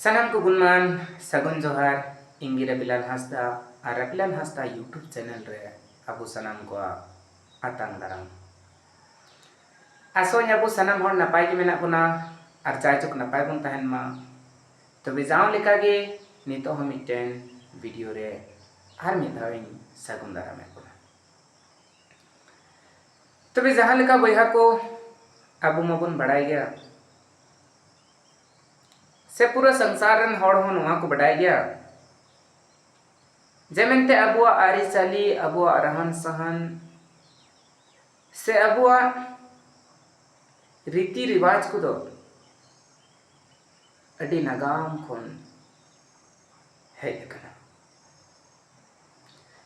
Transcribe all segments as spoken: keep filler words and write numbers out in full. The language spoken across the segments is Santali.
ᱥᱟᱱᱟᱢ ᱠᱚ ᱜᱩᱱᱢᱟᱱ ᱥᱟᱹᱜᱩᱱ ᱡᱚᱦᱟᱨ᱾ ᱤᱧ ᱜᱮ ᱨᱟᱵᱤᱞᱟᱞ ᱦᱟᱸᱥᱫᱟ, ᱟᱨ ᱨᱟᱵᱤᱞᱟᱞ ᱦᱟᱸᱥᱫᱟ YouTube ᱪᱮᱱᱮᱞ ᱨᱮ ᱟᱵᱚ ᱥᱟᱱᱟᱢ ᱠᱚᱣᱟᱜ ᱟᱛᱟᱝ ᱫᱟᱨᱟᱢ᱾ ᱟᱥᱚᱜ ᱟᱹᱧ ᱟᱵᱚ ᱥᱟᱱᱟᱢ ᱦᱚᱲ ᱱᱟᱯᱟᱭ ᱜᱮ ᱢᱮᱱᱟᱜ ᱵᱚᱱᱟ ᱟᱨ ᱡᱟᱭᱡᱩᱜᱽ ᱱᱟᱯᱟᱭ ᱵᱚᱱ ᱛᱟᱦᱮᱱ ᱢᱟ᱾ ᱛᱚᱵᱮ ᱡᱟᱣ ᱞᱮᱠᱟ ᱜᱮ ᱱᱤᱛᱚᱜ ᱦᱚᱸ ᱢᱤᱫᱴᱮᱱ ᱵᱷᱤᱰᱤᱭᱳ ᱨᱮ ᱟᱨ ᱢᱤᱫ ᱫᱷᱟᱣ ᱤᱧ ᱥᱟᱹᱜᱩᱱ ᱫᱟᱨᱟᱢᱮᱫ ᱵᱚᱱᱟ᱾ ᱛᱚᱵᱮ ᱡᱟᱦᱟᱸ ᱞᱮᱠᱟ ᱵᱚᱭᱦᱟ ᱠᱚ, ᱟᱵᱚ ᱢᱟᱵᱚᱱ ᱵᱟᱲᱟᱭ ᱜᱮᱭᱟ, ᱥᱮ ᱯᱩᱨᱟᱹ ᱥᱚᱝᱥᱟᱨ ᱨᱮᱱ ᱦᱚᱲ ᱦᱚᱸ ᱱᱚᱣᱟ ᱠᱚ ᱵᱟᱰᱟᱭ ᱜᱮᱭᱟ ᱡᱮ ᱢᱮᱱᱛᱮ ᱟᱵᱚᱣᱟᱜ ᱟᱹᱨᱤᱪᱟᱹᱞᱤ, ᱟᱵᱚᱣᱟᱜ ᱨᱟᱦᱟᱱ ᱥᱟᱦᱟᱱ, ᱥᱮ ᱟᱵᱚᱣᱟᱜ ᱨᱤᱛᱤ ᱨᱮᱣᱟᱡᱽ ᱠᱚᱫᱚ ᱟᱹᱰᱤ ᱱᱟᱜᱟᱢ ᱠᱷᱚᱱ ᱦᱮᱡ ᱟᱠᱟᱱᱟ᱾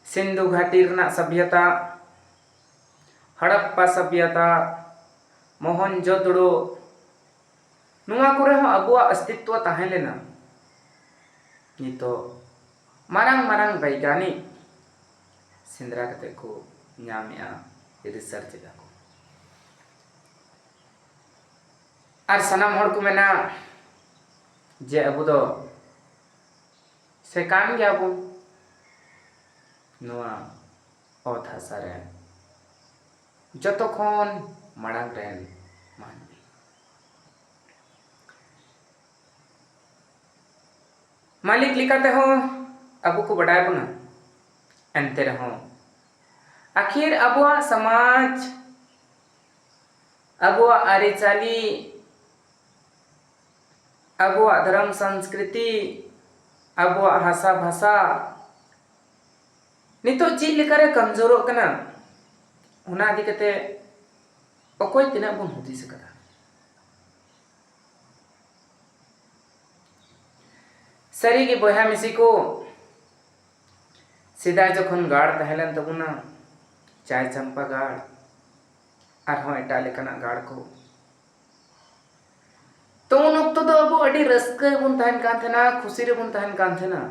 ᱥᱤᱱᱫᱷᱩ ᱜᱷᱟᱴᱤ ᱨᱮᱱᱟᱜ ᱥᱟᱵᱷᱭᱚᱛᱟ, ᱦᱚᱲᱚᱯᱯᱟ ᱥᱟᱵᱷᱭᱚᱛᱟ, ᱢᱚᱦᱚᱱᱡᱳᱫᱚᱲᱳ, ᱱᱚᱣᱟ ᱠᱚᱨᱮ ᱦᱚᱸ ᱟᱵᱚᱣᱟᱜ ᱚᱥᱛᱤᱛᱣᱚ ᱛᱟᱦᱮᱸ ᱞᱮᱱᱟ᱾ ᱱᱤᱛᱚᱜ ᱢᱟᱨᱟᱝ ᱢᱟᱨᱟᱝ ᱵᱳᱭᱜᱟᱱᱤᱠ ᱥᱮᱸᱫᱽᱨᱟ ᱠᱟᱛᱮ ᱠᱚ ᱧᱟᱢᱮᱜᱼᱟ, ᱨᱤᱥᱟᱨᱪ ᱮᱫᱟ ᱠᱚ᱾ ᱟᱨ ᱥᱟᱱᱟᱢ ᱦᱚᱲ ᱠᱚ ᱢᱮᱱᱟ ᱡᱮ ᱟᱵᱚ ᱫᱚ ᱥᱮ ᱠᱟᱱ ᱜᱮᱭᱟᱵᱚᱱ ᱱᱚᱣᱟ ᱚᱛ ᱦᱟᱥᱟ ᱨᱮᱱ ᱡᱚᱛᱚ ᱠᱷᱚᱱ ᱢᱟᱲᱟᱝ ᱨᱮᱱ ᱢᱟᱹᱱᱢᱤ᱾ ᱢᱟᱹᱞᱤᱠ ᱞᱮᱠᱟ ᱛᱮᱦᱚᱸ ᱟᱵᱚ ᱠᱚ ᱵᱟᱰᱟᱭ ᱵᱚᱱᱟ᱾ ᱮᱱᱛᱮ ᱨᱮᱦᱚᱸ ᱟᱹᱠᱷᱤᱨ ᱟᱵᱚᱣᱟᱜ ᱥᱚᱢᱟᱡᱽ, ᱟᱵᱚᱣᱟᱜ ᱟᱹᱨᱤᱪᱟᱹᱞᱤ, ᱟᱵᱚᱣᱟᱜ ᱫᱷᱚᱨᱚᱢ ᱥᱚᱝᱥᱠᱨᱤᱛᱤ, ᱟᱵᱚᱣᱟᱜ ᱦᱟᱥᱟ ᱵᱷᱟᱥᱟ ᱱᱤᱛᱚᱜ ᱪᱮᱫ ᱞᱮᱠᱟᱨᱮ ᱠᱚᱢᱡᱳᱨᱚᱜ ᱠᱟᱱᱟ, ᱚᱱᱟ ᱤᱫᱤ ᱠᱟᱛᱮ ᱚᱠᱚᱭ ᱛᱤᱱᱟᱹᱜ ᱵᱚᱱ ᱦᱩᱫᱤᱥ ᱟᱠᱟᱫᱟ? ᱥᱟᱹᱨᱤᱜᱮ ᱵᱚᱭᱦᱟ ᱢᱤᱥᱤ ᱠᱚ, ᱥᱮᱫᱟᱭ ᱡᱚᱠᱷᱚᱱ ᱜᱟᱲ ᱛᱟᱦᱮᱸ ᱞᱮᱱ ᱛᱟᱵᱚᱱᱟ, ᱪᱟᱭ ᱪᱟᱢᱯᱟ ᱜᱟᱲ, ᱟᱨᱦᱚᱸ ᱮᱴᱟᱜ ᱞᱮᱠᱟᱱᱟᱜ ᱜᱟᱲ ᱠᱚ, ᱛᱚ ᱩᱱ ᱚᱠᱛᱚ ᱫᱚ ᱟᱵᱚ ᱟᱹᱰᱤ ᱨᱟᱹᱥᱠᱟᱹ ᱨᱮᱵᱚᱱ ᱛᱟᱦᱮᱱ ᱠᱟᱱ ᱛᱟᱦᱮᱱᱟ, ᱠᱷᱩᱥᱤ ᱨᱮᱵᱚᱱ ᱛᱟᱦᱮᱱ ᱠᱟᱱ ᱛᱟᱦᱮᱱᱟ᱾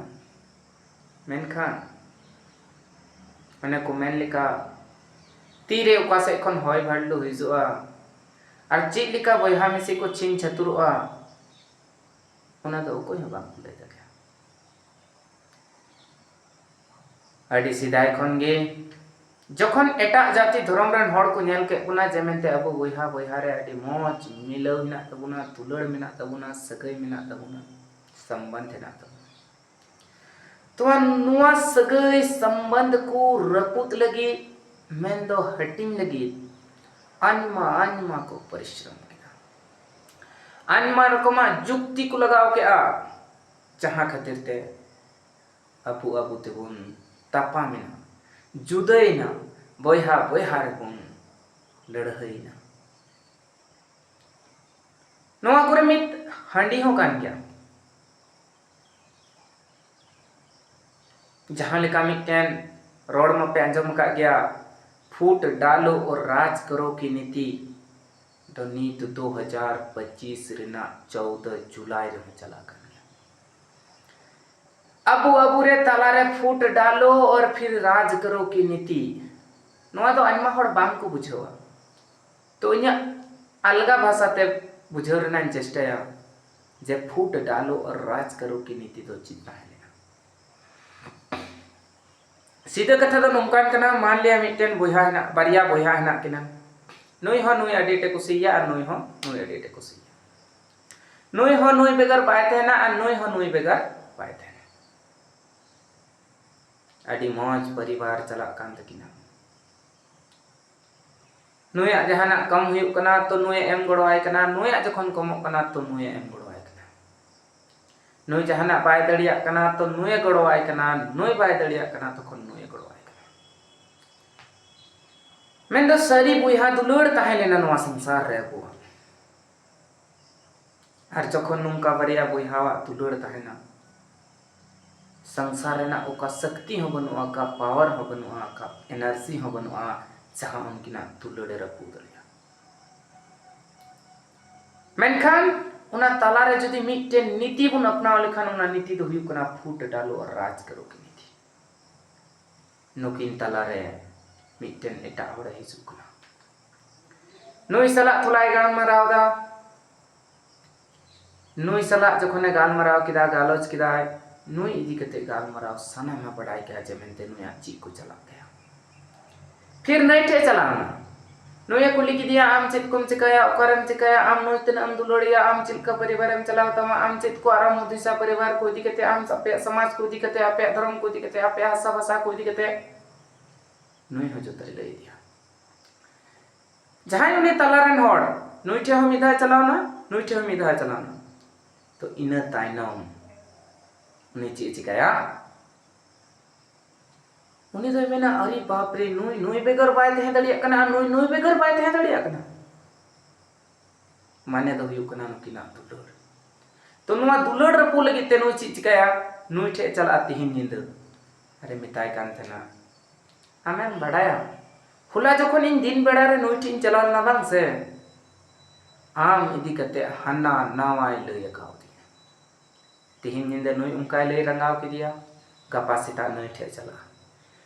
ᱢᱮᱱᱠᱷᱟᱱ ᱚᱱᱮ ᱠᱚ ᱢᱮᱱ ᱞᱮᱠᱟ, ᱛᱤᱨᱮ ᱚᱠᱟ ᱥᱮᱫ ᱠᱷᱚᱱ ᱦᱚᱭ ᱵᱷᱟᱨᱰᱩ ᱦᱤᱡᱩᱜᱼᱟ ᱟᱨ ᱪᱮᱫ ᱞᱮᱠᱟ ᱵᱚᱭᱦᱟ ᱢᱤᱥᱤ ᱠᱚ ᱪᱷᱤᱝ ᱪᱷᱟᱹᱛᱩᱨᱚᱜᱼᱟ, ᱚᱱᱟ ᱫᱚ ᱚᱠᱚᱭ ᱦᱚᱸ ᱵᱟᱝ ᱠᱚ ᱞᱟᱹᱭ ᱫᱟᱲᱮᱭᱟᱜᱼᱟ᱾ ᱟᱹᱰᱤ ᱥᱮᱫᱟᱭ ᱠᱷᱚᱱ ᱜᱮ ᱡᱚᱠᱷᱚᱱ ᱮᱴᱟᱜ ᱡᱟᱹᱛᱤ ᱫᱷᱚᱨᱚᱢ ᱨᱮᱱ ᱦᱚᱲ ᱠᱚ ᱧᱮᱞ ᱠᱮᱫ ᱵᱚᱱᱟ ᱡᱮ ᱢᱮᱱᱛᱮ ᱟᱵᱚ ᱵᱚᱭᱦᱟ ᱵᱚᱭᱦᱟ ᱨᱮ ᱟᱹᱰᱤ ᱢᱚᱡᱽ ᱢᱤᱞᱟᱹᱣ ᱦᱮᱱᱟᱜ ᱛᱟᱵᱚᱱᱟ, ᱫᱩᱞᱟᱹᱲ ᱢᱮᱱᱟᱜ ᱛᱟᱵᱚᱱᱟ, ᱥᱟᱹᱜᱟᱹᱭ ᱢᱮᱱᱟᱜ ᱛᱟᱵᱚᱱᱟ, ᱥᱚᱢᱵᱚᱱᱫᱷ ᱦᱮᱱᱟᱜ ᱛᱟᱵᱚᱱᱟ, ᱛᱚ ᱱᱚᱣᱟ ᱥᱟᱹᱜᱟᱹᱭ ᱥᱚᱢᱵᱚᱱᱫᱷ ᱠᱚ ᱨᱟᱹᱯᱩᱫ ᱞᱟᱹᱜᱤᱫ, ᱢᱮᱱᱫᱚ ᱦᱟᱹᱴᱤᱧ ᱞᱟᱹᱜᱤᱫ ᱟᱭᱢᱟ ᱟᱭᱢᱟ ᱠᱚ ᱯᱚᱨᱤᱥᱨᱚᱢ ᱠᱮᱫᱟ, ᱟᱭᱢᱟ ᱨᱚᱠᱚᱢᱟᱜ ᱡᱩᱠᱛᱤ ᱠᱚ ᱞᱟᱜᱟᱣ ᱠᱮᱫᱼᱟ, ᱡᱟᱦᱟᱸ ᱠᱷᱟᱹᱛᱤᱨ ᱛᱮ ᱟᱵᱚ ᱟᱵᱚ ᱛᱮᱵᱚᱱ ᱛᱟᱯᱟᱢᱮᱱᱟ, ᱡᱩᱫᱟᱹᱭᱮᱱᱟ, ᱵᱚᱭᱦᱟ ᱵᱚᱭᱦᱟ ᱨᱮᱵᱚᱱ ᱞᱟᱹᱲᱦᱟᱹᱭᱮᱱᱟ᱾ ᱱᱚᱣᱟ ᱠᱚᱨᱮ ᱢᱤᱫ ᱦᱟᱺᱰᱤ ᱦᱚᱸ ᱠᱟᱱ ᱜᱮᱭᱟ᱾ ᱡᱟᱦᱟᱸ ᱞᱮᱠᱟ ᱢᱤᱫᱴᱮᱱ ᱨᱚᱲ ᱢᱟᱯᱮ ᱟᱸᱡᱚᱢ ᱟᱠᱟᱫ ᱜᱮᱭᱟ, ᱯᱷᱩᱴ ᱰᱟᱞᱳ ᱚᱨ ᱨᱟᱡᱽ ᱠᱟᱨᱳ ᱠᱤ ᱱᱤᱛᱤ ᱫᱚ ᱱᱤᱛ ᱫᱩ ᱦᱟᱡᱟᱨ ᱯᱚᱸᱪᱤᱥ ᱨᱮᱱᱟᱜ ᱪᱳᱫᱚ ᱡᱩᱞᱟᱭ ᱨᱮᱦᱚᱸ ᱪᱟᱞᱟᱜ ᱠᱟᱱ ᱜᱮᱭᱟ᱾ ᱟᱵᱚ ᱟᱵᱚ ᱨᱮ ᱛᱟᱞᱟᱨᱮ ᱯᱷᱩᱴ ᱰᱟᱞᱳ ᱚᱨ ᱯᱷᱤᱨ ᱨᱟᱡᱽ ᱠᱟᱨᱳ ᱠᱤ ᱱᱤᱛᱤ, ᱱᱚᱣᱟ ᱫᱚ ᱟᱭᱢᱟ ᱦᱚᱲ ᱵᱟᱝ ᱠᱚ ᱵᱩᱡᱷᱟᱹᱣᱟ᱾ ᱛᱚ ᱤᱧᱟᱹᱜ ᱟᱞᱜᱟ ᱵᱷᱟᱥᱟ ᱛᱮ ᱵᱩᱡᱷᱟᱹᱣ ᱨᱮᱱᱟᱜ ᱤᱧ ᱪᱮᱥᱴᱟᱭᱟ ᱡᱮ ᱯᱷᱩᱴ ᱰᱟᱞᱳ ᱟᱨ ᱨᱟᱡᱽ ᱠᱟᱨᱳ ᱠᱤ ᱱᱤᱛᱤ ᱫᱚ ᱪᱮᱫ ᱛᱟᱦᱮᱸ ᱞᱮᱱᱟ᱾ ᱥᱤᱫᱷᱟᱹ ᱠᱟᱛᱷᱟ ᱫᱚ ᱱᱚᱝᱠᱟᱱ ᱠᱟᱱᱟ, ᱢᱟᱱ ᱞᱤᱭᱟ ᱢᱤᱫᱴᱮᱱ ᱵᱚᱭᱦᱟ ᱦᱮᱱᱟᱜ, ᱵᱟᱨᱭᱟ ᱵᱚᱭᱦᱟ ᱦᱮᱱᱟᱜ ᱠᱤᱱᱟ, ᱱᱩᱭ ᱦᱚᱸ ᱱᱩᱭ ᱟᱹᱰᱤ ᱟᱸᱴᱮ ᱠᱩᱥᱤᱭᱟᱭᱟ ᱟᱨ ᱱᱩᱭ ᱦᱚᱸ ᱱᱩᱭ ᱟᱹᱰᱤ ᱟᱸᱴᱮ ᱠᱩᱥᱤᱭᱟᱭᱟ᱾ ᱱᱩᱭ ᱦᱚᱸ ᱱᱩᱭ ᱵᱮᱜᱚᱨ ᱵᱟᱭ ᱛᱟᱦᱮᱱᱟ ᱟᱨ ᱱᱩᱭ ᱦᱚᱸ ᱱᱩᱭ ᱵᱮᱜᱚᱨ ᱵᱟᱭ ᱛᱟᱦᱮᱱᱟ᱾ ᱟᱹᱰᱤ ᱢᱚᱡᱽ ᱯᱚᱨᱤᱵᱟᱨ ᱪᱟᱞᱟᱜ ᱠᱟᱱ ᱛᱟᱹᱠᱤᱱᱟ᱾ ᱱᱩᱭᱟᱜ ᱡᱟᱦᱟᱱᱟᱜ ᱠᱚᱢ ᱦᱩᱭᱩᱜ ᱠᱟᱱᱟ ᱛᱚ ᱱᱩᱭᱮ ᱮᱢ ᱜᱚᱲᱚᱣᱟᱭ ᱠᱟᱱᱟ, ᱱᱩᱭᱟᱜ ᱡᱚᱠᱷᱚᱱ ᱠᱚᱢᱚᱜ ᱠᱟᱱᱟ ᱛᱚ ᱱᱩᱭᱮ ᱮᱢ ᱜᱚᱲᱚᱣᱟᱭ ᱠᱟᱱᱟ᱾ ᱱᱩᱭ ᱡᱟᱦᱟᱱᱟᱜ ᱵᱟᱭ ᱫᱟᱲᱮᱭᱟᱜ ᱠᱟᱱᱟ ᱛᱚ ᱱᱩᱭᱮ ᱜᱚᱲᱚᱣᱟᱭ ᱠᱟᱱᱟ, ᱱᱩᱭ ᱵᱟᱭ ᱫᱟᱲᱮᱭᱟᱜ ᱠᱟᱱᱟ ᱛᱚᱠᱷᱚᱱ ᱱᱩᱭᱮ ᱜᱚᱲᱚᱣᱟᱭ ᱠᱟᱱᱟ᱾ ᱢᱮᱱᱫᱚ ᱥᱟᱹᱨᱤ ᱵᱚᱭᱦᱟ ᱫᱩᱞᱟᱹᱲ ᱛᱟᱦᱮᱸ ᱞᱮᱱᱟ ᱱᱚᱣᱟ ᱥᱚᱝᱥᱟᱨ ᱨᱮ ᱟᱵᱚᱣᱟᱜ᱾ ᱟᱨ ᱡᱚᱠᱷᱚᱱ ᱱᱚᱝᱠᱟ ᱵᱟᱨᱭᱟ ᱵᱚᱭᱦᱟᱣᱟᱜ ᱫᱩᱞᱟᱹᱲ ᱛᱟᱦᱮᱱᱟ, ᱥᱚᱝᱥᱟᱨ ᱨᱮᱱᱟᱜ ᱚᱠᱟ ᱥᱚᱠᱛᱤ ᱦᱚᱸ ᱵᱟᱹᱱᱩᱜᱼᱟ, ᱚᱠᱟ ᱯᱟᱣᱟᱨ ᱦᱚᱸ ᱵᱟᱹᱱᱩᱜᱼᱟ, ᱚᱠᱟ ᱮᱱᱟᱨᱡᱤ ᱦᱚᱸ ᱵᱟᱹᱱᱩᱜᱼᱟ, ᱡᱟᱦᱟᱸ ᱩᱱᱠᱤᱱᱟᱜ ᱫᱩᱞᱟᱹᱲᱮ ᱨᱟᱹᱯᱩᱫ ᱫᱟᱲᱮᱭᱟᱜᱼᱟ᱾ ᱢᱮᱱᱠᱷᱟᱱ ᱚᱱᱟ ᱛᱟᱞᱟᱨᱮ ᱡᱩᱫᱤ ᱢᱤᱫᱴᱮᱱ ᱱᱤᱛᱤ ᱵᱚᱱ ᱟᱯᱱᱟᱣ ᱞᱮᱠᱷᱟᱱ, ᱚᱱᱟ ᱱᱤᱛᱤ ᱫᱚ ᱦᱩᱭᱩᱜ ᱠᱟᱱᱟ ᱯᱷᱩᱴ ᱰᱟᱞᱳ ᱟᱨ ᱨᱟᱡᱽ ᱠᱟᱨᱳ ᱠᱤ ᱱᱤᱛᱤ᱾ ᱱᱩᱠᱤᱱ ᱛᱟᱞᱟᱨᱮ ᱢᱤᱫᱴᱮᱱ ᱮᱴᱟᱜ ᱦᱚᱲᱮ ᱦᱤᱡᱩᱜ ᱠᱟᱱᱟ, ᱱᱩᱭ ᱥᱟᱞᱟᱜ ᱛᱷᱚᱲᱟᱭ ᱜᱟᱞᱢᱟᱨᱟᱣ ᱮᱫᱟ, ᱱᱩᱭ ᱥᱟᱞᱟᱜ ᱡᱚᱠᱷᱚᱱᱮ ᱜᱟᱞᱢᱟᱨᱟᱣ ᱠᱮᱫᱟ, ᱜᱟᱞᱚᱪ ᱠᱮᱫᱟᱭ, ᱱᱩᱭ ᱤᱫᱤ ᱠᱟᱛᱮ ᱜᱟᱞᱢᱟᱨᱟᱣ ᱥᱟᱱᱟᱢᱮ ᱵᱟᱰᱟᱭ ᱠᱮᱫᱟ ᱡᱮ ᱢᱮᱱᱛᱮ ᱱᱩᱭᱟᱜ ᱪᱮᱫ ᱠᱚ ᱪᱟᱞᱟᱜ ᱛᱟᱭᱟ᱾ ᱯᱷᱤᱨ ᱱᱩᱭ ᱴᱷᱮᱡ ᱪᱟᱞᱟᱣ ᱮᱱᱟ᱾ ᱱᱩᱭᱮ ᱠᱩᱞᱤ ᱠᱮᱫᱮᱭᱟ, "ᱟᱢ ᱪᱮᱫ ᱠᱚᱢ ᱪᱤᱠᱟᱹᱭᱟ, ᱚᱠᱟᱨᱮᱢ ᱪᱤᱠᱟᱹᱭᱟ, ᱟᱢ ᱱᱩᱭ ᱛᱤᱱᱟᱹᱜ ᱮᱢ ᱫᱩᱞᱟᱹᱲᱤᱭᱟ, ᱟᱢ ᱪᱮᱫ ᱞᱮᱠᱟ ᱯᱚᱨᱤᱵᱟᱨᱮᱢ ᱪᱟᱞᱟᱣ ᱛᱟᱢᱟ, ᱟᱢ ᱪᱮᱫ ᱠᱚ ᱟᱨᱟᱢ ᱦᱩᱫᱤᱥᱟ ᱯᱚᱨᱤᱵᱟᱨ ᱠᱚ ᱤᱫᱤ ᱠᱟᱛᱮ, ᱟᱢ ᱟᱯᱮᱭᱟᱜ ᱥᱚᱢᱟᱡᱽ ᱠᱚ ᱤᱫᱤ ᱠᱟᱛᱮ, ᱟᱯᱮᱭᱟᱜ ᱫᱷᱚᱨᱚᱢ ᱠᱚ ᱤᱫᱤ ᱠᱟᱛᱮ, ᱟᱯᱮᱭᱟᱜ ᱦᱟᱥᱟ ᱵᱷᱟᱥᱟ ᱠᱚ ᱤᱫᱤ ᱠᱟᱛᱮ?" ᱱᱩᱭ ᱦᱚᱸ ᱡᱚᱛᱚᱭ ᱞᱟᱹᱭ ᱟᱫᱮᱭᱟ᱾ ᱡᱟᱦᱟᱸᱭ ᱩᱱᱤ ᱛᱟᱞᱟ ᱨᱮᱱ ᱦᱚᱲ, ᱱᱩᱭ ᱴᱷᱮᱡ ᱦᱚᱸ ᱢᱤᱫ ᱫᱷᱟᱣ ᱪᱟᱞᱟᱣ ᱮᱱᱟ, ᱱᱩᱭ ᱴᱷᱮᱡ ᱦᱚᱸ ᱢᱤᱫ ᱫᱷᱟᱣ ᱪᱟᱞᱟᱣ ᱮᱱᱟ᱾ ᱛᱚ ᱤᱱᱟᱹ ᱛᱟᱭᱱᱚᱢ ᱩᱱᱤ ᱪᱮᱫ ᱮ ᱪᱤᱠᱟᱹᱭᱟ? ᱩᱱᱤ ᱫᱚᱭ ᱢᱮᱱᱟ, "ᱟᱨᱮ ᱵᱟᱯ ᱨᱮ, ᱱᱩᱭ ᱱᱩᱭ ᱵᱮᱜᱚᱨ ᱵᱟᱭ ᱛᱟᱦᱮᱸ ᱫᱟᱲᱮᱭᱟᱜ ᱠᱟᱱᱟ, ᱟᱨ ᱱᱩᱭ ᱱᱩᱭ ᱵᱮᱜᱚᱨ ᱵᱟᱭ ᱛᱟᱦᱮᱸ ᱫᱟᱲᱮᱭᱟᱜ ᱠᱟᱱᱟ᱾" ᱢᱟᱱᱮ ᱫᱚ ᱦᱩᱭᱩᱜ ᱠᱟᱱᱟ ᱱᱩᱠᱤᱱᱟᱜ ᱫᱩᱞᱟᱹᱲ᱾ ᱛᱚ ᱱᱚᱣᱟ ᱫᱩᱞᱟᱹᱲ ᱨᱟᱹᱯᱩᱫ ᱞᱟᱹᱜᱤᱫ ᱛᱮ ᱱᱩᱭ ᱪᱮᱫ ᱪᱤᱠᱟᱹᱭᱟ? ᱱᱩᱭ ᱴᱷᱮᱡ ᱪᱟᱞᱟᱜᱼᱟ ᱛᱤᱦᱤᱧ ᱧᱤᱫᱟᱹ᱾ ᱟᱨᱮ ᱢᱮᱛᱟᱭ ᱠᱟᱱ ᱛᱟᱦᱮᱱᱟ, "ᱟᱢᱮᱢ ᱵᱟᱰᱟᱭᱟ, ᱦᱚᱞᱟ ᱡᱚᱠᱷᱚᱱ ᱤᱧ ᱫᱤᱱ ᱵᱮᱲᱟ ᱨᱮ ᱱᱩᱭ ᱴᱷᱮᱡ ᱤᱧ ᱪᱟᱞᱟᱣ ᱞᱮᱱᱟ ᱵᱟᱝ ᱥᱮ, ᱟᱢ ᱤᱫᱤ ᱠᱟᱛᱮ ᱦᱟᱱᱟ ᱱᱟᱣᱟᱭ ᱞᱟᱹᱭ ᱟᱠᱟᱣᱫᱤᱧᱟ᱾ ᱛᱤᱦᱤᱧ ᱧᱤᱫᱟᱹ ᱱᱩᱭ ᱚᱱᱠᱟᱭ ᱞᱟᱹᱭ ᱨᱟᱸᱜᱟᱣ ᱠᱮᱫᱮᱭᱟ, ᱜᱟᱯᱟ ᱥᱮᱛᱟᱜ ᱱᱩᱭ ᱴᱷᱮᱡ ᱪᱟᱞᱟᱜᱼᱟ᱾"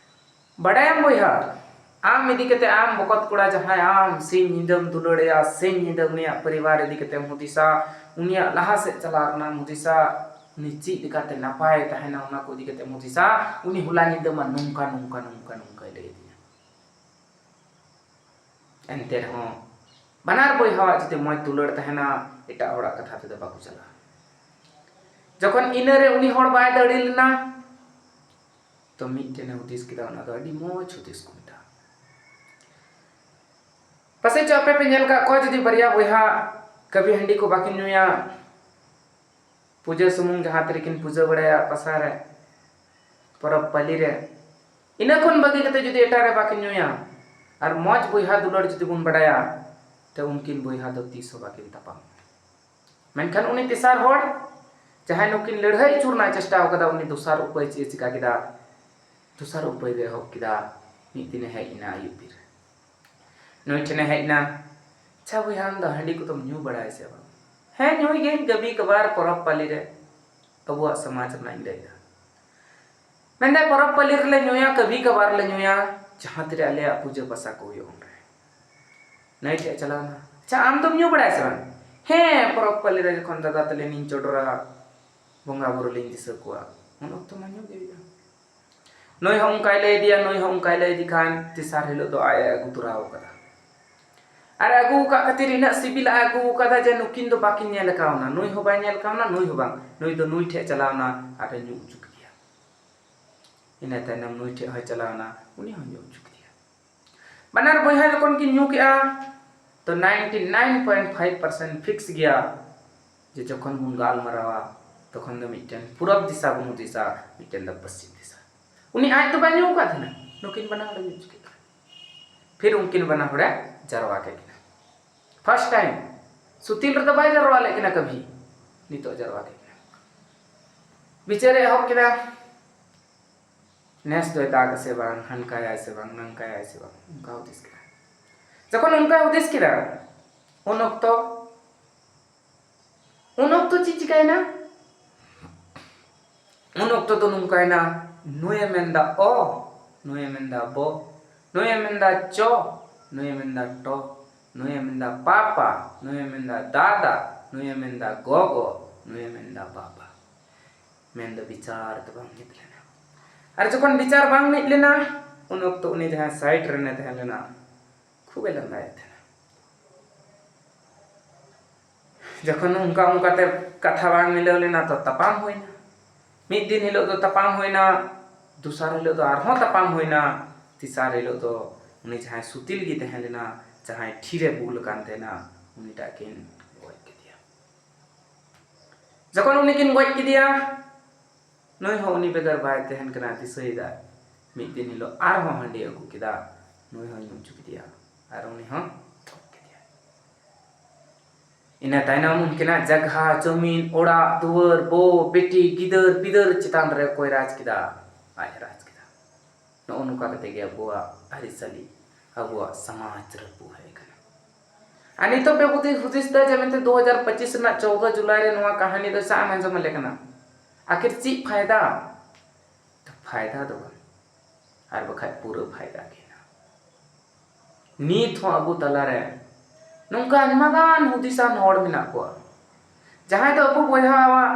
ᱵᱟᱰᱟᱭᱟᱢ ᱵᱚᱭᱦᱟ, ᱟᱢ ᱤᱫᱤ ᱠᱟᱛᱮ ᱟᱢ ᱵᱚᱠᱚᱛ ᱠᱚᱲᱟ ᱡᱟᱦᱟᱸᱭ ᱟᱢ ᱥᱤᱧ ᱧᱤᱫᱟᱹᱢ ᱫᱩᱞᱟᱹᱲᱮᱭᱟ, ᱥᱤᱧ ᱧᱤᱫᱟᱹ ᱩᱱᱤᱭᱟᱜ ᱯᱚᱨᱤᱵᱟᱨ ᱤᱫᱤ ᱠᱟᱛᱮᱢ ᱦᱩᱫᱤᱥᱟ, ᱩᱱᱤᱭᱟᱜ ᱞᱟᱦᱟ ᱥᱮᱫ ᱪᱟᱞᱟᱣ ᱨᱮᱱᱟᱜ ᱮᱢ ᱦᱩᱫᱤᱥᱟ, ᱩᱱᱤ ᱪᱮᱫ ᱞᱮᱠᱟᱛᱮ ᱱᱟᱯᱟᱭ ᱛᱟᱦᱮᱱᱟ ᱚᱱᱟ ᱠᱚ ᱤᱫᱤ ᱠᱟᱛᱮᱢ ᱦᱩᱫᱤᱥᱟ, ᱩᱱᱤ ᱦᱚᱞᱟ ᱧᱤᱫᱟᱹ ᱢᱟ ᱱᱚᱝᱠᱟ ᱱᱚᱝᱠᱟ ᱱᱚᱝᱠᱟ ᱱᱚᱝᱠᱟᱭ ᱞᱟᱹᱭ ᱟᱹᱫᱤᱧᱟ᱾ ᱮᱱᱛᱮ ᱨᱮᱦᱚᱸ ᱵᱟᱱᱟᱨ ᱵᱚᱭᱦᱟᱣᱟᱜ ᱡᱩᱫᱤ ᱢᱚᱡᱽ ᱫᱩᱞᱟᱹᱲ ᱛᱟᱦᱮᱱᱟ, ᱮᱴᱟᱜ ᱦᱚᱲᱟᱜ ᱠᱟᱛᱷᱟ ᱛᱮᱫᱚ ᱵᱟᱠᱚ ᱪᱟᱞᱟᱜᱼᱟ᱾ ᱡᱚᱠᱷᱚᱱ ᱤᱱᱟᱹᱨᱮ ᱩᱱᱤ ᱦᱚᱲ ᱵᱟᱭ ᱫᱟᱲᱮ ᱞᱮᱱᱟ, ᱛᱚ ᱢᱤᱫᱴᱮᱱᱮ ᱦᱩᱫᱤᱥ ᱠᱮᱫᱟ, ᱚᱱᱟ ᱫᱚ ᱟᱹᱰᱤ ᱢᱚᱡᱽ ᱦᱩᱫᱤᱥ ᱠᱚ ᱢᱮᱛᱟᱜᱼᱟ᱾ ᱯᱟᱥᱮᱡ ᱪᱚ ᱟᱯᱮ ᱯᱮ ᱧᱮᱞ ᱠᱟᱜ ᱠᱚᱣᱟ, ᱡᱩᱫᱤ ᱵᱟᱨᱭᱟ ᱵᱚᱭᱦᱟ ᱠᱟᱹᱵᱷᱤ ᱦᱟᱺᱰᱤ ᱠᱚ ᱵᱟᱠᱤᱱ ᱧᱩᱭᱟ, ᱯᱩᱡᱟᱹ ᱥᱩᱢᱩᱝ ᱡᱟᱦᱟᱸ ᱛᱤᱨᱮᱠᱤᱱ ᱯᱩᱡᱟᱹ ᱵᱟᱲᱟᱭᱟ ᱯᱟᱥᱟ ᱨᱮ, ᱯᱚᱨᱚᱵᱽ ᱯᱟᱹᱞᱤ ᱨᱮ, ᱤᱱᱟᱹ ᱠᱷᱚᱱ ᱵᱟᱹᱜᱤ ᱠᱟᱛᱮ ᱡᱩᱫᱤ ᱮᱴᱟᱜ ᱨᱮ ᱵᱟᱠᱤᱱ ᱧᱩᱭᱟ, ᱟᱨ ᱢᱚᱡᱽ ᱵᱚᱭᱦᱟ ᱫᱩᱞᱟᱹᱲ ᱡᱩᱫᱤ ᱵᱚᱱ ᱵᱟᱲᱟᱭᱟ, ᱛᱚ ᱩᱱᱠᱤᱱ ᱵᱚᱭᱦᱟ ᱫᱚ ᱛᱤᱥ ᱦᱚᱸ ᱵᱟᱠᱤᱱ ᱛᱟᱯᱟᱢ᱾ ᱢᱮᱱᱠᱷᱟᱱ ᱩᱱᱤ ᱛᱮᱥᱟᱨ ᱦᱚᱲ, ᱡᱟᱦᱟᱸᱭ ᱱᱩᱠᱤᱱ ᱞᱟᱹᱲᱦᱟᱹᱭ ᱦᱚᱪᱚ ᱨᱮᱱᱟᱜ ᱪᱮᱥᱴᱟ ᱟᱠᱟᱫᱟ, ᱩᱱᱤ ᱫᱚᱥᱟᱨ ᱩᱯᱟᱹᱭ ᱪᱮᱫ ᱮ ᱪᱤᱠᱟ ᱠᱮᱫᱟ? ᱫᱚᱥᱟᱨ ᱩᱯᱟᱹᱭ ᱫᱚ ᱮᱦᱚᱵ ᱠᱮᱫᱟ᱾ ᱢᱤᱫ ᱫᱤᱱᱮ ᱦᱮᱡ ᱮᱱᱟ ᱟᱹᱭᱩᱵ ᱵᱮᱨ᱾ ᱱᱩᱭ ᱴᱷᱮᱱᱮ ᱦᱮᱡ ᱮᱱᱟ, "ᱟᱪᱪᱷᱟ ᱵᱚᱭᱦᱟ, ᱟᱢ ᱫᱚ ᱦᱟᱺᱰᱤ ᱠᱚᱫᱚᱢ ᱧᱩ ᱵᱟᱲᱟᱭᱟ ᱥᱮ ᱵᱟᱝ?" "ᱦᱮᱸ, ᱧᱩᱭ ᱜᱤᱭᱟᱹᱧ ᱠᱟᱹᱵᱷᱤ ᱠᱟᱵᱷᱟᱨ ᱯᱚᱨᱚᱵᱽ ᱯᱟᱹᱞᱤ ᱨᱮ, ᱟᱵᱚᱣᱟᱜ ᱥᱚᱢᱟᱡᱽ ᱨᱮᱱᱟᱜ ᱤᱧ ᱞᱟᱹᱭᱫᱟ᱾" ᱢᱮᱱᱫᱟᱭ, "ᱯᱚᱨᱚᱵᱽ ᱯᱟᱹᱞᱤ ᱨᱮᱞᱮ ᱧᱩᱭᱟ, ᱠᱟᱹᱵᱷᱤ ᱠᱟᱵᱷᱟᱨ ᱞᱮ ᱧᱩᱭᱟ, ᱡᱟᱦᱟᱸ ᱛᱤᱨᱮ ᱟᱞᱮᱭᱟᱜ ᱯᱩᱡᱟᱹ ᱯᱟᱥᱟ ᱠᱚ ᱦᱩᱭᱩᱜᱼᱟ ᱩᱱᱨᱮ᱾" ᱱᱩᱭ ᱴᱷᱮᱡ ᱪᱟᱞᱟᱣ ᱮᱱᱟ, "ᱟᱪᱪᱷᱟ, ᱟᱢ ᱫᱚᱢ ᱧᱩ ᱵᱟᱲᱟᱭᱟ ᱥᱮ ᱵᱟᱝ?" ᱦᱮᱸ, ᱯᱚᱨᱚᱵᱽ ᱯᱟᱹᱞᱤ ᱨᱮ ᱡᱚᱠᱷᱚᱱ ᱫᱟᱫᱟ ᱛᱟᱞᱮ ᱞᱤᱧ ᱪᱚᱰᱚᱨᱟ, ᱵᱚᱸᱜᱟ ᱵᱩᱨᱩ ᱞᱤᱧ ᱫᱤᱥᱟᱹ ᱠᱚᱣᱟ, ᱩᱱ ᱚᱠᱛᱚ ᱢᱟ ᱧᱩ ᱜᱮ ᱦᱩᱭᱩᱜᱼᱟ᱾ ᱱᱩᱭ ᱦᱚᱸ ᱚᱱᱠᱟᱭ ᱞᱟᱹᱭ ᱤᱫᱤᱭᱟ, ᱱᱩᱭ ᱦᱚᱸ ᱚᱱᱠᱟᱭ ᱞᱟᱹᱭ ᱤᱫᱤ ᱠᱷᱟᱱ ᱛᱮᱥᱟᱨ ᱦᱤᱞᱳᱜ ᱫᱚ ᱟᱡ ᱮ ᱟᱹᱜᱩ ᱛᱚᱨᱟᱣ ᱠᱟᱫᱟ᱾ ᱟᱨ ᱟᱹᱜᱩ ᱟᱠᱟᱫ ᱠᱷᱟᱹᱛᱤᱨ ᱤᱱᱟᱹᱜ ᱥᱤᱵᱤᱞ ᱟᱜ ᱟᱹᱜᱩ ᱟᱠᱟᱫᱟ ᱡᱮ ᱱᱩᱠᱤᱱ ᱫᱚ ᱵᱟᱹᱠᱤᱱ ᱧᱮᱞ ᱠᱟᱣᱱᱟ, ᱱᱩᱭ ᱦᱚᱸ ᱵᱟᱭ ᱧᱮᱞ ᱠᱟᱣᱱᱟ, ᱱᱩᱭ ᱦᱚᱸ ᱵᱟᱝ, ᱱᱩᱭ ᱫᱚ ᱱᱩᱭ ᱴᱷᱮᱡ ᱪᱟᱞᱟᱣᱱᱟ ᱟᱨ ᱮ ᱧᱩ ᱦᱚᱪᱚ ᱠᱮᱫᱮᱭᱟ᱾ ᱤᱱᱟᱹ ᱛᱟᱭᱱᱚᱢ ᱱᱩᱭ ᱴᱷᱮᱡ ᱦᱚᱸᱭ ᱪᱟᱞᱟᱣᱱᱟ, ᱩᱱᱤ ᱦᱚᱸ ᱧᱩ ᱦᱚᱪᱚ ᱠᱮᱫᱮᱭᱟ᱾ ᱵᱟᱱᱟᱨ ᱵᱚᱭᱦᱟ ᱡᱚᱠᱷᱚᱱ ᱠᱤᱱ ᱧᱩ ᱠᱮᱜᱼᱟ, ᱛᱚ ninety nine point five percent fix ᱜᱮᱭᱟ ᱡᱮ ᱡᱚᱠᱷᱚᱱ ᱵᱚᱱ ᱜᱟᱞᱢᱟᱨᱟᱣᱟ, ᱛᱚᱠᱷᱚᱱ ᱫᱚ ᱢᱤᱫᱴᱮᱱ ᱯᱩᱨᱚᱵ ᱫᱤᱥᱟ ᱵᱚᱱ ᱦᱩᱫᱤᱥᱟ, ᱢᱤᱫᱴᱮᱱ ᱫᱚ ᱯᱚᱥᱪᱤᱢ ᱫᱤᱥᱟ᱾ ᱩᱱᱤ ᱟᱡ ᱫᱚ ᱵᱟᱭ ᱧᱩ ᱟᱠᱟᱫ ᱛᱟᱦᱮᱱᱟ, ᱱᱩᱠᱤᱱ ᱵᱟᱱᱟ ᱦᱚᱲ ᱧᱩ ᱦᱚᱪᱚ ᱠᱮᱫ ᱠᱤᱱᱟ᱾ ᱯᱷᱤᱨ ᱩᱱᱠᱤᱱ ᱵᱟᱱᱟ ᱦᱚᱲᱮ ᱡᱟᱨᱣᱟ ᱠᱮᱫ ᱠᱤᱱᱟ᱾ ᱯᱷᱟᱥᱴ ᱴᱟᱭᱤᱢ ᱥᱩᱛᱤᱞ ᱨᱮᱫᱚ ᱵᱟᱭ ᱡᱟᱨᱣᱟ ᱞᱮᱫ ᱠᱤᱱᱟ ᱠᱟᱵᱷᱤ, ᱱᱤᱛᱚᱜ ᱡᱟᱨᱣᱟ ᱠᱮᱫ ᱠᱤᱱᱟ᱾ ᱵᱤᱪᱟᱹᱨᱮ ᱮᱦᱚᱵ ᱠᱮᱫᱟ, ᱱᱮᱥ ᱫᱚᱭ ᱫᱟᱜ ᱟᱥᱮ ᱵᱟᱝ, ᱦᱟᱱᱠᱟᱭᱟᱭ ᱥᱮ ᱵᱟᱝ, ᱱᱟᱝᱠᱟᱭᱟᱭ ᱥᱮ ᱵᱟᱝ, ᱚᱱᱠᱟ ᱦᱩᱫᱤᱥ ᱠᱮᱫᱟ᱾ ᱡᱚᱠᱷᱚᱱ ᱚᱱᱠᱟ ᱦᱩᱫᱤᱥ ᱠᱮᱫᱟ, ᱩᱱ ᱚᱠᱛᱚ ᱩᱱ ᱚᱠᱛᱚ ᱪᱮᱫ ᱪᱤᱠᱟᱭᱮᱱᱟ? ᱩᱱ ᱚᱠᱛᱚ ᱫᱚ ᱱᱚᱝᱠᱟᱭᱮᱱᱟ, ᱱᱩᱭᱮ ᱢᱮᱱᱫᱟ ᱚ, ᱱᱩᱭᱮ ᱢᱮᱱᱫᱟ ᱵᱚ, ᱱᱩᱭᱮ ᱢᱮᱱᱫᱟ ᱪᱚ, ᱱᱩᱭᱮ ᱢᱮᱱᱫᱟ ᱴᱚ, ᱱᱩᱭᱮ ᱢᱮᱱᱫᱟ ᱯᱟᱯᱟ, ᱱᱩᱭᱮ ᱢᱮᱱᱫᱟ ᱫᱟᱫᱟ, ᱱᱩᱭᱮ ᱢᱮᱱᱫᱟ ᱜᱚᱜᱚ, ᱱᱩᱭᱮ ᱢᱮᱱᱫᱟ ᱵᱟᱵᱟ᱾ ᱢᱮᱱᱫᱚ ᱵᱤᱪᱟᱨ ᱫᱚ ᱵᱟᱝ ᱢᱤᱫ ᱞᱮᱱᱟ᱾ ᱟᱨ ᱡᱚᱠᱷᱚᱱ ᱵᱤᱪᱟᱨ ᱵᱟᱝ ᱢᱤᱫ ᱞᱮᱱᱟ, ᱩᱱ ᱚᱠᱛᱚ ᱩᱱᱤ ᱡᱟᱦᱟᱸᱭ ᱥᱟᱭᱤᱰ ᱨᱮᱱᱮ ᱛᱟᱦᱮᱸ ᱞᱮᱱᱟ, ᱠᱷᱩᱵᱮ ᱞᱟᱸᱫᱟᱭᱮᱫ ᱛᱟᱦᱮᱱᱟ᱾ ᱡᱚᱠᱷᱚᱱ ᱚᱱᱠᱟ ᱚᱱᱠᱟᱛᱮ ᱠᱟᱛᱷᱟ ᱵᱟᱝ ᱢᱤᱞᱟᱹᱣ ᱞᱮᱱᱟ, ᱛᱚ ᱛᱟᱯᱟᱢ ᱦᱩᱭᱱᱟ᱾ ᱢᱤᱫ ᱫᱤᱱ ᱦᱤᱞᱳᱜ ᱫᱚ ᱛᱟᱯᱟᱢ ᱦᱩᱭᱱᱟ, ᱫᱚᱥᱟᱨ ᱦᱤᱞᱳᱜ ᱫᱚ ᱟᱨᱦᱚᱸ ᱛᱟᱯᱟᱢ ᱦᱩᱭᱱᱟ, ᱛᱮᱥᱟᱨ ᱦᱤᱞᱳᱜ ᱫᱚ ᱩᱱᱤ ᱡᱟᱦᱟᱸᱭ ᱥᱩᱛᱤᱞ ᱜᱮ ᱛᱟᱦᱮᱸ ᱞᱮᱱᱟ, ᱡᱟᱦᱟᱸᱭ ᱴᱷᱤᱨᱮ ᱵᱩᱞ ᱟᱠᱟᱱ ᱛᱟᱦᱮᱱᱟ, ᱩᱱᱤᱴᱟᱜ ᱠᱤᱱ ᱜᱚᱡ ᱠᱮᱫᱮᱭᱟ᱾ ᱡᱚᱠᱷᱚᱱ ᱩᱱᱤ ᱠᱤᱱ ᱜᱚᱡ ᱠᱮᱫᱮᱭᱟ, ᱱᱩᱭ ᱦᱚᱸ ᱩᱱᱤ ᱵᱮᱜᱚᱨ ᱵᱟᱭ ᱛᱟᱦᱮᱱ ᱠᱟᱱᱟ, ᱫᱤᱥᱟᱹᱭᱮᱫᱟᱭ᱾ ᱢᱤᱫ ᱫᱤᱱ ᱦᱤᱞᱳᱜ ᱟᱨᱦᱚᱸ ᱦᱟᱺᱰᱤ ᱟᱹᱜᱩ ᱠᱮᱫᱟ, ᱱᱩᱭ ᱦᱚᱸᱭ ᱧᱩ ᱦᱚᱪᱚ ᱠᱮᱫᱮᱭᱟ ᱟᱨ ᱩᱱᱤ ᱦᱚᱸ ᱜᱚᱡ ᱠᱮᱫᱮᱭᱟ᱾ ᱤᱱᱟᱹ ᱛᱟᱭᱱᱚᱢ ᱩᱱᱠᱤᱱᱟᱜ ᱡᱟᱜᱷᱟ, ᱡᱚᱢᱤᱱ, ᱚᱲᱟᱜ, ᱫᱩᱣᱟᱹᱨ, ᱵᱚ, ᱵᱤᱴᱤ, ᱜᱤᱫᱟᱹᱨ, ᱯᱤᱫᱟᱹᱨ ᱪᱮᱛᱟᱱ ᱨᱮ ᱚᱠᱚᱭ ᱨᱟᱡᱽ ᱠᱮᱫᱟ? ᱟᱡ ᱮ ᱨᱟᱡᱽ ᱠᱮᱫᱟ᱾ ᱱᱚᱜᱼᱚ ᱱᱚᱝᱠᱟ ᱠᱟᱛᱮ ᱜᱮ ᱟᱵᱚᱣᱟᱜ ᱟᱹᱨᱤᱪᱟᱹᱞᱤ, ᱟᱵᱚᱣᱟᱜ ᱥᱚᱢᱟᱡᱽ ᱨᱟᱹᱯᱩᱫ ᱦᱮᱡ ᱟᱠᱟᱱᱟ᱾ ᱟᱨ ᱱᱤᱛᱚᱜ ᱯᱮ ᱦᱩᱫᱤᱥ, ᱦᱩᱫᱤᱥ ᱫᱟ ᱡᱮ ᱢᱮᱱᱛᱮ ᱫᱩ ᱦᱟᱡᱟᱨ ᱯᱚᱸᱪᱤᱥ ᱨᱮᱱᱟᱜ ᱪᱳᱣᱫᱟ ᱡᱩᱞᱟᱭ ᱨᱮ ᱱᱚᱣᱟ ᱠᱟᱹᱦᱱᱤ ᱫᱚ ᱪᱟᱜ ᱮᱢ ᱟᱸᱡᱚᱢ ᱟᱞᱮ ᱠᱟᱱᱟ? ᱟᱹᱠᱷᱤᱨ ᱪᱮᱫ ᱯᱷᱟᱭᱫᱟ? ᱛᱚ ᱯᱷᱟᱭᱫᱟ ᱫᱚ ᱵᱟᱝ, ᱟᱨ ᱵᱟᱠᱷᱟᱡ ᱯᱩᱨᱟᱹ ᱯᱷᱟᱭᱫᱟ ᱜᱮ ᱦᱮᱱᱟᱜᱼᱟ᱾ ᱱᱤᱛ ᱦᱚᱸ ᱟᱵᱚ ᱛᱟᱞᱟᱨᱮ ᱱᱚᱝᱠᱟ ᱟᱭᱢᱟ ᱜᱟᱱ ᱦᱩᱫᱤᱥᱟᱱ ᱦᱚᱲ ᱢᱮᱱᱟᱜ ᱠᱚᱣᱟ, ᱡᱟᱦᱟᱸᱭ ᱫᱚ ᱟᱵᱚ ᱵᱚᱭᱦᱟᱣᱟᱜ,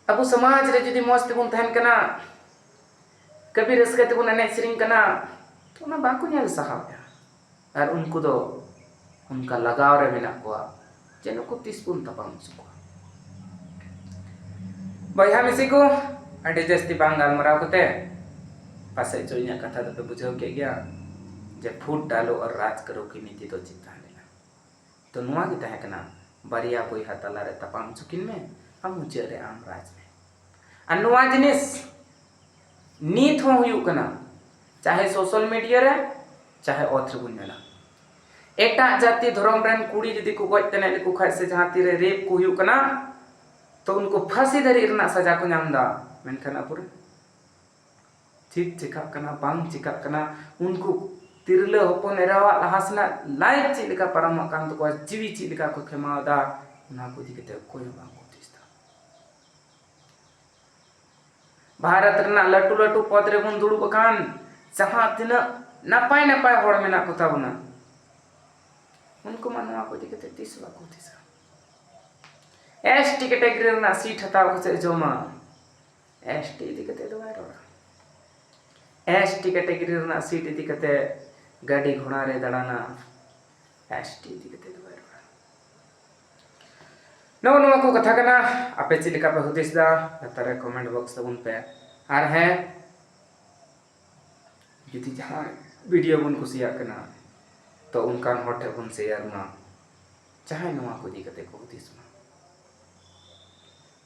ᱟᱵᱚ ᱥᱚᱢᱟᱡᱽ ᱨᱮ ᱡᱩᱫᱤ ᱢᱚᱡᱽ ᱛᱮᱵᱚᱱ ᱛᱟᱦᱮᱱ ᱠᱟᱱᱟ, ᱠᱟᱹᱵᱷᱤ ᱨᱟᱹᱥᱠᱟᱹ ᱛᱮᱵᱚᱱ ᱮᱱᱮᱡ ᱥᱮᱨᱮᱧ ᱠᱟᱱᱟ, ᱛᱚ ᱚᱱᱟ ᱵᱟᱠᱚ ᱧᱮᱞ ᱥᱟᱦᱟᱣᱮᱫᱼᱟ᱾ ᱟᱨ ᱩᱱᱠᱩ ᱫᱚ ᱚᱱᱠᱟ ᱞᱟᱜᱟᱣ ᱨᱮ ᱢᱮᱱᱟᱜ ᱠᱚᱣᱟ ᱡᱮ ᱱᱩᱠᱩ ᱛᱤᱥ ᱵᱚᱱ ᱛᱟᱯᱟᱢ ᱦᱚᱪᱚ ᱠᱚᱣᱟ᱾ ᱵᱚᱭᱦᱟ ᱢᱤᱥᱤ ᱠᱚ, ᱟᱹᱰᱤ ᱡᱟᱹᱥᱛᱤ ᱵᱟᱝ ᱜᱟᱞᱢᱟᱨᱟᱣ ᱠᱟᱛᱮ, ᱯᱟᱥᱮᱡ ᱪᱚ ᱤᱧᱟᱹᱜ ᱠᱟᱛᱷᱟ ᱫᱚᱯᱮ ᱵᱩᱡᱷᱟᱹᱣ ᱠᱮᱫ ᱜᱮᱭᱟ ᱡᱮ ᱯᱷᱩᱴ ᱰᱟᱞᱳ ᱟᱨ ᱨᱟᱡᱽ ᱠᱟᱹᱨᱩ ᱠᱤ ᱱᱤᱛᱤ ᱫᱚ ᱪᱮᱫ ᱛᱟᱦᱮᱸ ᱞᱮᱱᱟ᱾ ᱛᱚ ᱱᱚᱣᱟ ᱜᱮ ᱛᱟᱦᱮᱸ ᱠᱟᱱᱟ, ᱵᱟᱨᱭᱟ ᱵᱚᱭᱦᱟ ᱛᱟᱞᱟᱨᱮ ᱛᱟᱯᱟᱢ ᱦᱚᱪᱚ ᱠᱤᱱ ᱢᱮ ᱟᱨ ᱢᱩᱪᱟᱹᱫ ᱨᱮ ᱟᱢ ᱨᱟᱡᱽ ᱢᱮ᱾ ᱟᱨ ᱱᱚᱣᱟ ᱡᱤᱱᱤᱥ ᱱᱤᱛ ᱦᱚᱸ ᱦᱩᱭᱩᱜ ᱠᱟᱱᱟ, ᱪᱟᱦᱮ ᱥᱳᱥᱟᱞ ᱢᱤᱰᱤᱭᱟ ᱨᱮ, ᱪᱟᱦᱮ ᱚᱛ ᱨᱮᱵᱚᱱ ᱧᱮᱞᱟ᱾ ᱮᱴᱟᱜ ᱡᱟᱹᱛᱤ ᱫᱷᱚᱨᱚᱢ ᱨᱮᱱ ᱠᱩᱲᱤ ᱡᱩᱫᱤ ᱠᱚ ᱜᱚᱡ ᱛᱮᱱᱮᱡ ᱞᱮᱠᱚ ᱠᱷᱟᱡ ᱥᱮ ᱡᱟᱦᱟᱸ ᱛᱤᱨᱮ ᱨᱮᱯ ᱠᱚ ᱦᱩᱭᱩᱜ ᱠᱟᱱᱟ, ᱛᱚ ᱩᱱᱠᱩ ᱯᱷᱟᱸᱥᱤ ᱫᱷᱟᱹᱨᱤᱡ ᱨᱮᱱᱟᱜ ᱥᱟᱡᱟ ᱠᱚ ᱧᱟᱢ ᱮᱫᱟ᱾ ᱢᱮᱱᱠᱷᱟᱱ ᱟᱵᱚᱨᱮᱱ ᱪᱮᱫ ᱪᱮᱠᱟᱜ ᱠᱟᱱᱟ, ᱵᱟᱝ ᱪᱮᱠᱟᱜ ᱠᱟᱱᱟ, ᱩᱱᱠᱩ ᱛᱤᱨᱞᱟᱹ ᱦᱚᱯᱚᱱ ᱮᱨᱟᱣᱟᱜ ᱞᱟᱦᱟ ᱥᱮᱱᱟᱜ ᱞᱟᱭᱤᱯᱷ ᱪᱮᱫ ᱞᱮᱠᱟ ᱯᱟᱨᱚᱢᱚᱜ ᱠᱟᱱ ᱛᱟᱠᱚᱣᱟ, ᱡᱤᱣᱤ ᱪᱮᱫ ᱞᱮᱠᱟ ᱠᱚ ᱠᱷᱮᱢᱟᱣ ᱮᱫᱟ, ᱚᱱᱟ ᱠᱚ ᱤᱫᱤ ᱠᱟᱛᱮ ᱚᱠᱚᱭ ᱦᱚᱸ ᱵᱟᱝ ᱠᱚ ᱦᱩᱫᱤᱥ ᱮᱫᱟ᱾ ᱵᱷᱟᱨᱚᱛ ᱨᱮᱱᱟᱜ ᱞᱟᱹᱴᱩ ᱞᱟᱹᱴᱩ ᱯᱚᱫᱽ ᱨᱮᱵᱚᱱ ᱫᱩᱲᱩᱵ ᱟᱠᱟᱱ ᱡᱟᱦᱟᱸ ᱛᱤᱱᱟᱹᱜ ᱱᱟᱯᱟᱭ ᱱᱟᱯᱟᱭ ᱦᱚᱲ ᱢᱮᱱᱟᱜ ᱠᱚ ᱛᱟᱵᱚᱱᱟ, ᱩᱱᱠᱩ ᱢᱟ ᱱᱚᱣᱟ ᱠᱚ ᱤᱫᱤ ᱠᱟᱛᱮ ᱛᱤᱥ ᱦᱚᱸ ᱵᱟᱠᱚ ᱦᱩᱫᱤᱥᱟ᱾ ᱮᱥ ᱴᱤ ᱠᱮᱴᱮᱜᱚᱨᱤ ᱨᱮᱱᱟᱜ ᱥᱤᱴ ᱦᱟᱛᱟᱣ ᱠᱟᱛᱮ ᱡᱚᱢᱟ, ᱮᱥ ᱴᱤ ᱤᱫᱤ ᱠᱟᱛᱮ ᱫᱚ ᱵᱟᱭ ᱨᱚᱲᱟ᱾ ᱮᱥ ᱴᱤ ᱠᱮᱴᱮᱜᱚᱨᱤ ᱨᱮᱱᱟᱜ ᱥᱤᱴ ᱤᱫᱤ ᱠᱟᱛᱮ ᱜᱟᱹᱰᱤ ᱜᱷᱚᱲᱟ ᱨᱮ ᱫᱟᱬᱟᱱᱟ, ᱮᱥ ᱴᱤ ᱤᱫᱤ ᱠᱟᱛᱮ ᱫᱚ ᱵᱟᱭ ᱨᱚᱲᱟ᱾ ᱱᱚᱜᱼᱚ ᱱᱚᱣᱟ ᱠᱚ ᱠᱟᱛᱷᱟ ᱠᱟᱱᱟ᱾ ᱟᱯᱮ ᱪᱮᱫ ᱞᱮᱠᱟ ᱯᱮ ᱦᱩᱫᱤᱥ ᱮᱫᱟ, ᱞᱟᱛᱟᱨ ᱨᱮ ᱠᱚᱢᱮᱱᱴ ᱵᱚᱠᱥ ᱛᱟᱵᱚᱱ ᱯᱮ᱾ ᱟᱨ ᱦᱮᱸ, ᱡᱩᱫᱤ ᱡᱟᱦᱟᱸ ᱵᱷᱤᱰᱤᱭᱳ ᱵᱚᱱ ᱠᱩᱥᱤᱭᱟᱜ ᱠᱟᱱᱟ, ᱛᱚ ᱚᱱᱠᱟᱱ ᱦᱚᱲ ᱴᱷᱮᱱ ᱵᱚᱱ ᱥᱮᱭᱟᱨ ᱢᱟ, ᱡᱟᱦᱟᱸᱭ ᱱᱚᱣᱟ ᱠᱚ ᱤᱫᱤ ᱠᱟᱛᱮ ᱠᱚ ᱦᱩᱫᱤᱥ ᱢᱟ᱾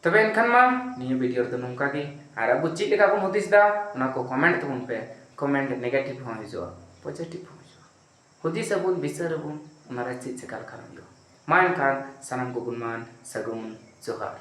ᱛᱚᱵᱮ ᱮᱱᱠᱷᱟᱱ ᱢᱟ ᱱᱤᱭᱟᱹ ᱵᱷᱤᱰᱤᱭᱳ ᱨᱮᱫᱚ ᱱᱚᱝᱠᱟ ᱜᱮ᱾ ᱟᱨ ᱟᱵᱚ ᱪᱮᱫ ᱞᱮᱠᱟ ᱵᱚᱱ ᱦᱩᱫᱤᱥ ᱮᱫᱟ, ᱚᱱᱟ ᱠᱚ ᱠᱚᱢᱮᱱᱴ ᱛᱟᱵᱚᱱ ᱯᱮ᱾ ᱠᱚᱢᱮᱱᱴ ᱱᱮᱜᱮᱴᱤᱵᱷ ᱦᱚᱸ ᱦᱤᱡᱩᱜᱼᱟ, ᱯᱚᱡᱤᱴᱤᱵᱷ ᱦᱚᱸ ᱦᱤᱡᱩᱜᱼᱟ᱾ ᱦᱩᱫᱤᱥ ᱟᱵᱚᱱ, ᱵᱤᱪᱟᱹᱨ ᱟᱵᱚᱱ, ᱚᱱᱟᱨᱮ ᱪᱮᱫ ᱪᱮᱠᱟ ᱞᱮᱠᱷᱟᱱ ᱦᱩᱭᱩᱜᱼᱟ᱾ ᱢᱟ ᱮᱱᱠᱷᱟᱱ ᱥᱟᱱᱟᱢ ᱠᱚ ᱜᱩᱱᱢᱟᱱ ᱥᱟᱹᱜᱩᱱ ᱡᱚᱦᱟᱨ᱾